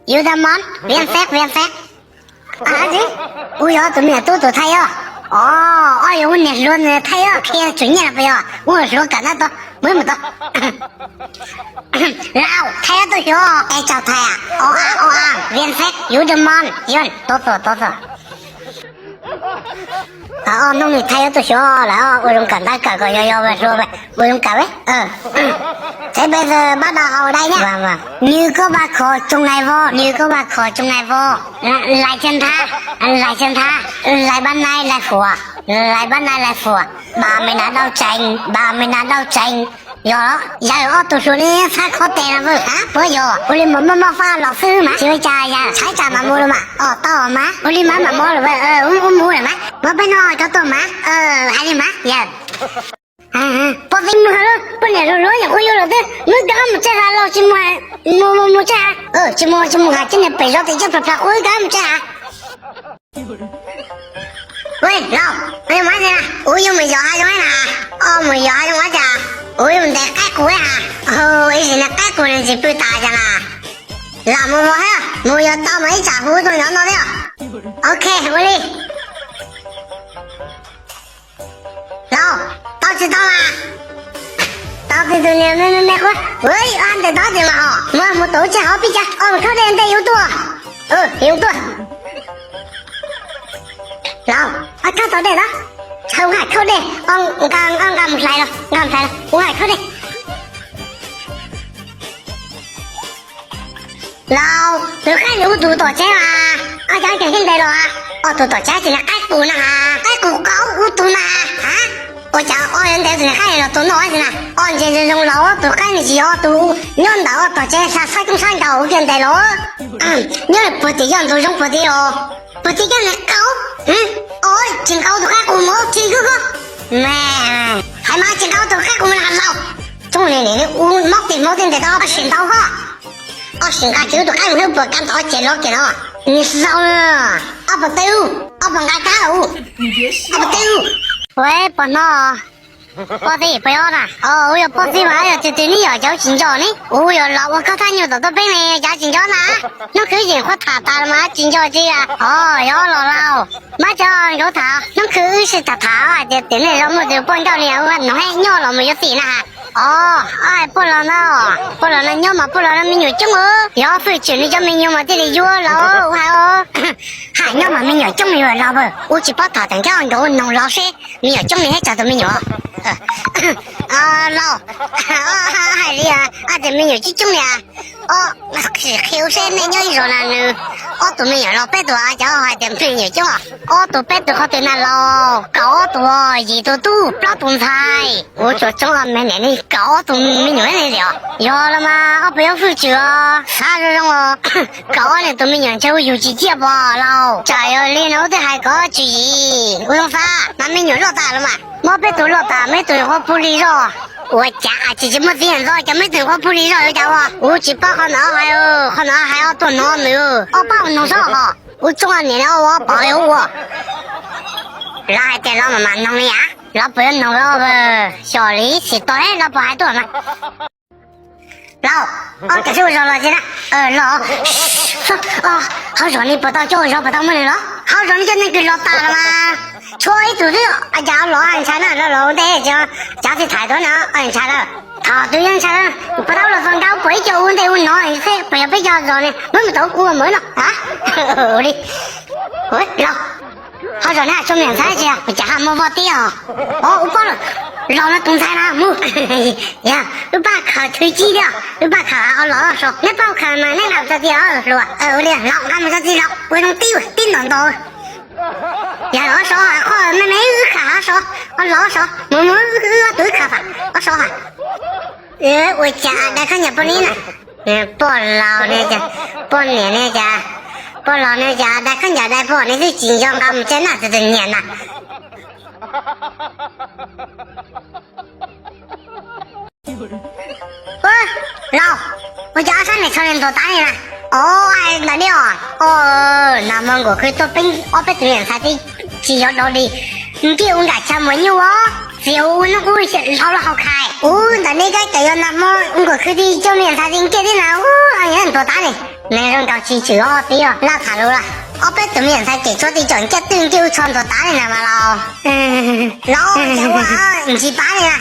Yu da mon, viam fev, viam fev. Ua yog tus me nyuam tub tus thaij yog. Os, ob yog ua niam hluas nws thaij yog, qhia tsum nyiaj los puas yog? Ua hluas kawm ntawv tau, mus mus tau. Laus, thaij ob tug xyov es tsaug thaij. Os a, os a, viam fev, yu da mon, yog, tau txog, tau txog. Ob hnub no thaij ob tug xyov lawm, ua zoo kawm ntawv kawm kom yog yog hluas, ua zoo kawm. Thế bây giờ bắt đầu đọc nhé. Như các bạn khỏi trong này vô, như các bạn khỏi trong này vô. Lại chân thả, lại chân thả, lại bắt nai, lại phủa, lại bắt nai, lại phủa. Bà mày đã đau chành, bà mày đã đau chành. Yog, yog ob tug hluas li txhab khob tes no vwj, puas yog? Ua li mas muaj moj faj los xwb mas, tsis ua cas, yog tshaib tsam mas mus los mas. Os, tau mas, ua li mas mam mus lawm, ua mus lawm mas, muab peb no rau tuaj mas, hais li mas, yog. Pog txiv mus ha, poj niam hluas hluas nyuam qhuav yuav los twb muab kab mus tsaij ha, los tsis mus, mus mus mus tsaij ha, tsis mus tsis mus ha, tsis niag pem zov tes coj plas plas qhuav kab mus tsaij ha. Laus, ua li mas, ub yuav mus yos hav zoov na, os mus yos hav zoov ua cas, ub yuav mus ntes qaib qus ha, ib sim no qaib qus nws ntxim pw tas cas na. Lam mus vos thiab, mus yos tau mas ib tsam hu tuaj nyob no thiab. Ok, ua li. Laus, tau tsis tau mas? Tau tus niag me me qhuav, ua ntes tau ces mas os, mus mus tom ub tsis hov pib cas, os mus khaub dej ntej yus tuaj. Yus tuaj. Laus, khaub tau dej na, tshawb ua hais khaub dej, nqa mus hlais los, nqa mus hlais los, ua hais khaub dej. Laus, tus qaib nws ua tus tom tsev mas, ob cov ces thiaj ntes los. Ob tug tom tsev ces niag qaib qus na has, qaib qus qaub ua tus na has. Ua cas ob yuav ntes tus niag qaib los tus noj xwb na? Ob ntsia zoo zoo los tus qaib nws tsis yog ob tug nyob ntawm ob tom tsev, xav xaib koob xaib nkaus ua kiag ntes los. Nyob puag tim yog ntug zoov puag tim os, puag tim coj niag qaub. Os, tsis nkaus tus qaib qus mus tsis kub kub. Me, hais mas tsis nkaus tus qaib qus mus na has Laus. Tsob niag niag ub mob tim mob tim ntes tau ob sim ntau hos. Ob sim nqa kiag tus qaib mus hlub puas kab ntov ces los kiag no. Nws xaus, ob puas tw, ob puas nqa kab, ob puas tw. Ua pog no, pog txib puas yog na? Ub yog pog txib mas yog tus twg ne, yog cov tsis nco ne. Ub yog los ua koj thaj nyuag tom tuaj peb ne, cov tsis nco na. Hnub khwv yeej qhuav tham tas los mas tsis nco tsi. Os, yog los Laus, mas cov nkauj tham, hnub khwv wb sib tham tham hais tias tim nej zos muaj tus poj ncauj li ua no, nyob los mus yuav txim na has. Os, hais pog los no, pog los no nyob mas pog los no me nyuam coob, yog fwj tsim nws cov me nyuam mas thiaj li yuav los ua hais. Hais nyob mas me nyuam coob li Laus, ub tsis paub tham tag nkag nrov ua noog los seb me nyuam coob li thiab tso tus me nyuam. Laus, hais li, ob tug me nyuam coob coob li. Os, sim qhia ua seb nej nyob ib zos na nws, ob tug me nyuam los peb tug, cov hais tias me nyuam coob, ob tug peb tug qhov twg na Laus? Kaum ob tug, yim tug tub, plaub tug ntxhais. Ua tsuas tsoob me niam ne, kaum ob tug me nyuam ne li os. Yog los mas ob peb yuav fwj tsim os, xav zoo zoo os. Kaum ob niag tus me nyuam ntshe ua yus tsis ciaj pom Laus. Tsam yog li no ub twb hais kaum ob tswv yim, ua zoo xav mas me nyuam loj tas los mas, muab peb tug loj tas, me tug nyuam qhuav pug li zog. Ua cas tsis tsis muaj txiv ntxov, cas me tug nyuam qhuav pug li zog yuav cas ua? Ub tsis paub qhov ntawd hais, qhov ntawd hais ob tuaj no nws, ob pab ua noog zog hos. Ub tsoob niam no ua pom ua. Lawv hais tias Laus mas mam noog li as, Laus puas yuav noog Laus? Xyov li, xyov tau Laus puas hais tuaj mas. Laus, ob tug sib ua zog los tsis na? Los. Hauv zos ne puas tau coj ua zog, puas tau muaj neeg los? Hauv zos ne cov neeg kws los tas los mas tshuav ib tug xwb, cas los ntshai na, los ua ntej, cov txiv thais tuaj na, ntshai lawm. Thaum twg yeej ntshai, puas tau los txog nrad puas ib co ua ntej ua no, seb puas yog peb cov zos ne, muab mus tau ua mawv no. Ua li, Laus, hauv zos ne tsob me nyuam ntxhais tsis, cas ha muaj voj tib os? Os, ua pob lawm, Laus no tus ntxhais na mus. Yog wb pab khaws thwv cib thiab, wb pab khaws os Laus so, neb pab khaws mas neb nqa mus tso txiv os hluas. Ua li Laus nqa mus tso txiv Laus, ua zoo tib tib ntaus ntaus. Yog os so, qhov me me wb khaws os so, os Laus so, mus mus wb tus wb khaws os so. Ua cas dai khaub ncaws poj ntxoog na? Poj laus ne cas, poj niam ne cas, poj laus ne cas dai khaub ncaws dai poj ne twb tsis nco nqa mus tsev na, tus tus nyiam na. Laus, ua cas ob sab niag tsho li ntuag tas li na? Os, ntawm ne os. Os, nag hmo nkaus khwv tuaj peb ob peb tug niam ntxhais tsis yog dog dig, ntiaj ua nkam chaw muas nyuj os. Txiv, ua hnub qub hlau los haus khai. Ub, ntawm nej kab cawv yog nag hmo nkaus khwv tij coj me nyuam ntxhais ti nkiaj tib na, ub, ntuav tab li. Neeg zoo nkaus tsis tshwm ob tib os, laj tham lus lawm. Ob peb tus me nyuam ntxhais kem tsuab ti tsom nkiaj twj nkiaj ub txho ntuav tab li na mas los. Los cas ua ntsis pab li na.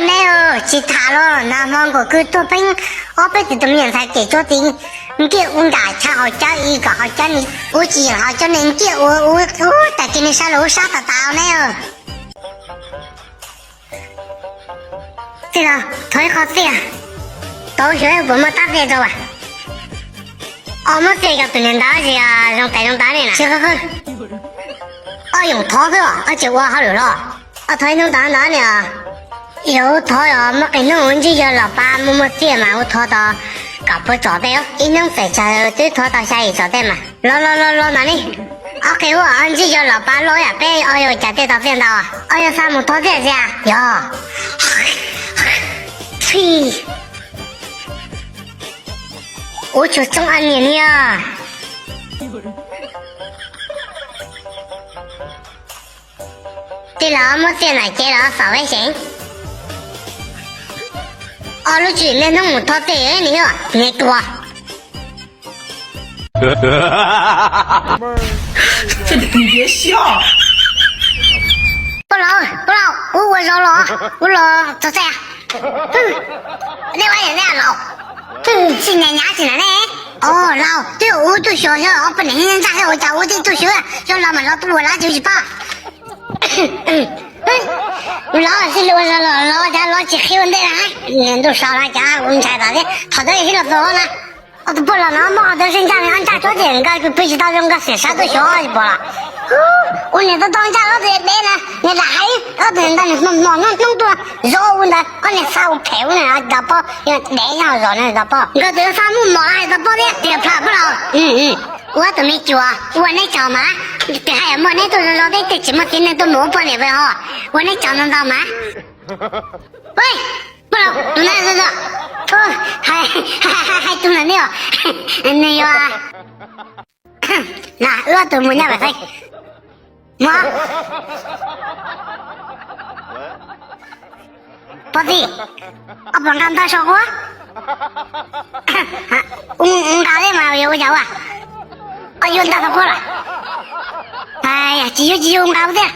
Neb tsis tham los nag hmo nkaus khwv tuaj pheej ob peb tus tus me nyuam ntxhais kem tsuab ti nkiaj ub nkam tshaj haus cawv ib kom haus cawv ni ub tsis yeem haus cawv ni nkiaj ua ub tas kiag ni sab lus ub sab tas tas neb. Tij laug, thov ib qho txiaj, tau xyov puas muaj tab txiaj rau as. Os, muab txiaj rau tus niam ntawd es zoo tes zoo taw li na. Tsis qhwv qhwv. Os, yoom thov xwb os, tsis ua hauj lwm los. Os, thov ib hnub ntawd ntawd ni os. Yog ua thov os, muaj qee hnub ua ntsej yog los pab muaj muaj txiaj mas ua thov tau kom puas tsom tej, ib hnub pem tsawg twb thov tau xya yim tsom tej mas. Los los los los ntawd ni. Ob qe ua ntsej yog los pab loj yam peb os, yog cas tej tau txiaj ntau. Os, yog xa mus thov txiaj tiag yog. Ua tsuag txoob ab niag niag. Tij laug, muab txiaj na ces los xav peb seev. Ob lub tswv niaj hnub mus thov txiaj ni, niag tuag. Poj laus, poj laus, wb ua zog los, wb los thov txiaj. Nej ua li nej laus, xij nyas nyas tsis na ne. Os laus, twb yog wb tuaj xyuas yog ob poj niam ntsaj ua cas wb twb tuaj xyuas, yog los mas los tuaj ua lawv tsis paub. Los xij li ua zog los los cas los tsis qhib ua ntej na. Niag ntuj so na cas ua ntshai tas thiab, thaum twg xij los txog na. Ob tug poj laus no muaj qhov twg sib ntsaj ne, ob ntsaj tsuab ces nkawd pw tsis tau zoo nkawd xiam sav tuaj xyuas tsis pom los. Ua niam tau tau ntsaj ob tug deb na, niag lam hais ob tug ntawd nws hmo hmo hnub hnub tuaj zov ua ntawd, ob niag xa ua phem ua na tau poj, dev nyob zov na tau poj. Nkawd twb xa muaj mom hais tau poj thiab tias plhawv poj laus. Ua tus me cuas ua neb tsaug mas, tias hais muaj neb tuaj zov zov teb tej tsis muaj txiv neej tuaj mus ua poj niam pes ho, ua neb tsaug ntau ntau mas. Poj laus, tus na, hais tus na ne, nws yog na, wb tus mus nyab pem xeeb. Mus. Pov txij, ob pom nqa ntaub so quab. Nqa li mas yuav ua cas ua. Ob yuav ntaub so quab lawm. Tsis yuav tsis yuav nqa ua tiag.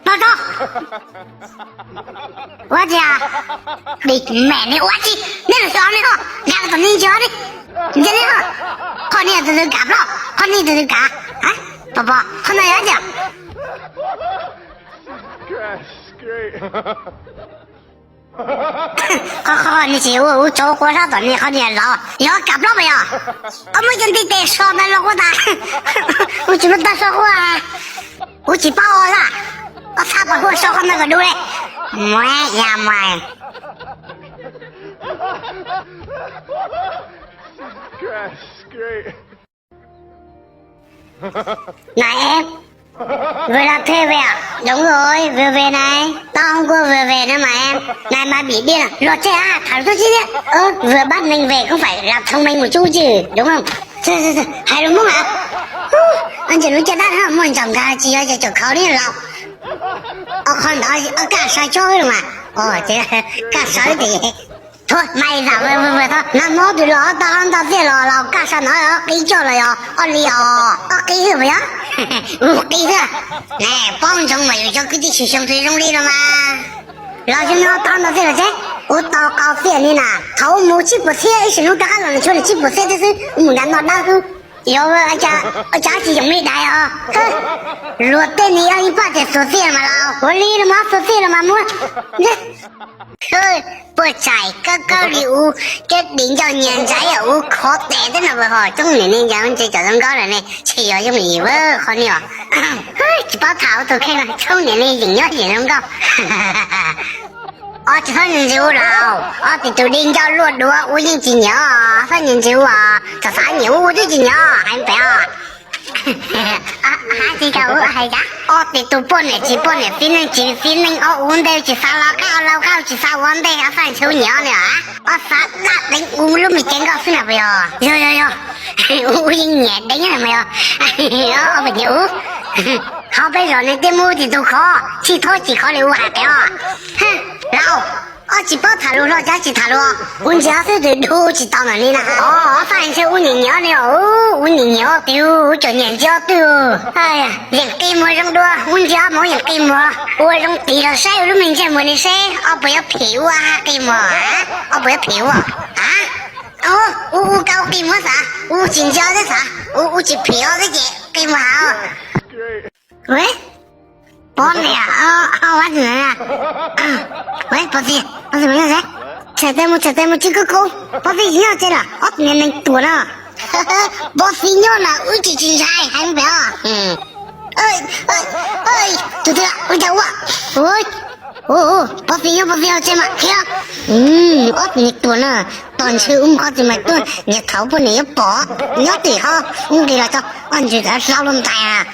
Pog tau. Ua cas? Di mem ne ua tsi, nej los xyov ne ho, nqa los tom nej ntsia ne, ntsia ne ho. Qhov niag tus twg kav plaub, qhov niag tus twg kav. Pog pog, qhov no yog tias qhov qhov niag tsis ua ua tsov quav sab tom niag qhov niag los yog kav plaub mas yog. Ob muab cov ntiv tes so ntawd los quaj tas. Ua tsis muaj tag so quaj. Ua tsis paub ua xwb. Ob txhab pom quaj so qhov ntawd kom dub li. Muab ya mas. Này em, vừa làm thuê về à? Đúng rồi, vừa về này. Tao hôm qua vừa về nữa mà em. Này mà bị điên à? Luật chết à? Thằng Tuấn Chí đấy. Ơ, vừa bắt mình về không phải là thông minh một chút chứ, đúng không? Sao, sao, sao? Hài lúa múc hả? Hú, anh chị lúa chết đắt hả? Mua chồng gà chỉ cho chồng khẩu đi lọc. Ờ, con đó, ờ, cả sai chối luôn mà. Ờ, thế là cả sai thì thôi, mày giả vờ vờ vờ thôi. Nag hmo twb los tau ntau tiag los los kaj sab no ob qib coj los yog ob li os, ob qib xwb mas yog. Mus qib xwb. Ne, poob ntsoov mas yus cov kwv tij tsis xyoo twg zoo li no mas. Los xyoo no tau ntau tiag los seb, ua tau qau tiag li na. Thaum mus tsib puas txhiab ib sim hnub rov qab los nws tshuav li tsib puas txhiab thiab xwb, mus nrad no dawb xwb. Yog ua cas tsis yoom li dais os. Luag tej ni yog ib pab tias xuas txiaj mas los ua li los mas xuas txiaj los mas muab. Puas tsaim kawg kawg li ub, keb dim ncauj nyias ntsaib ub khov tes teb no ua ho coob niam ne ncav ntse cov zoo nkauj lawm ne, tsis yog yooj yim ua qhov ni os. Tsis paub tham ua tus kheej no, txhob niam li yeem nyob yeem zoo nkauj. Os, tsis txhob nias ntsis ua los, ob tug tus dej ncauj luaj duav ua yeej tsis nyiam, txhob nias ntsis ua, txawm xav nyiam ua twb tsis nyiam, hais pem os. Hais tsis tau ua hais cas, ob tug tus poj niam tsis poj niam, txiv neej tsis txiv neej, ob ua ntej tsis xav los qab, lau qab tsis xav ua ntej, ob xav ntshe ua nyiam ne. Ob xav dab deev ua lub me cev nkauj xwb na puas yog? Yog yog yog, ua yeej nyiam deev mas yog. Ob puas nyiam ua? Ho peb zos neeg tej muaj tus tus khov, tsis txhob cim khov li ua hais pem os. Laus, ob tsis paub tham lus los cas tsis tham lus, ua ntsia xwb tus dub tsis tau na li na. Os, ob xav ntshe ua nyiam nyiam ne, ua nyiam nyiam twb ua cov nyiam ntsia twb. Yeem qi muag zoo dua, ua ntsia mus yeem qi muag, ua zoo tiv los saib ua lub me ntsej muag li seb ob puas yuav phim ua qi muag, ob puas yuav phim ua. Ua ua kau qi muag xav, ua tsis ntsia thiab xav, ua tsis phim os thiab ces qi muag hais. Pov niam, pov txiv, pov txiv, txhais tes mus, txhais tes mus tsis kub kub, pov txiv tsis nyob tsev los ob tug niag neeg tuag no. Pov txiv nyob na wb tsis tsis ntshai heev pem os. Tus twg ua cas ua? Pov txiv nyob pov txiv hauv tsev mas khiav. Ob tug niag tuag na, tos ntshe wb mus qhov twg mas tuaj niam thaum poj niam yuav pom nyob tim hauv, wb nqis los tso, ob ntsis zaub luaj ntais.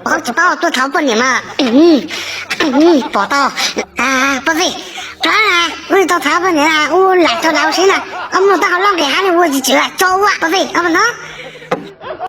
Ob tsis paub tuaj thaum poj niam mas pom tau. Pov txiv, wb tau thaum poj niam na, wb lam tso dav ua si na, ob muaj tau hauv loj nqis hab li ua tsis tsis lam tso ua pov txiv, ob pov no.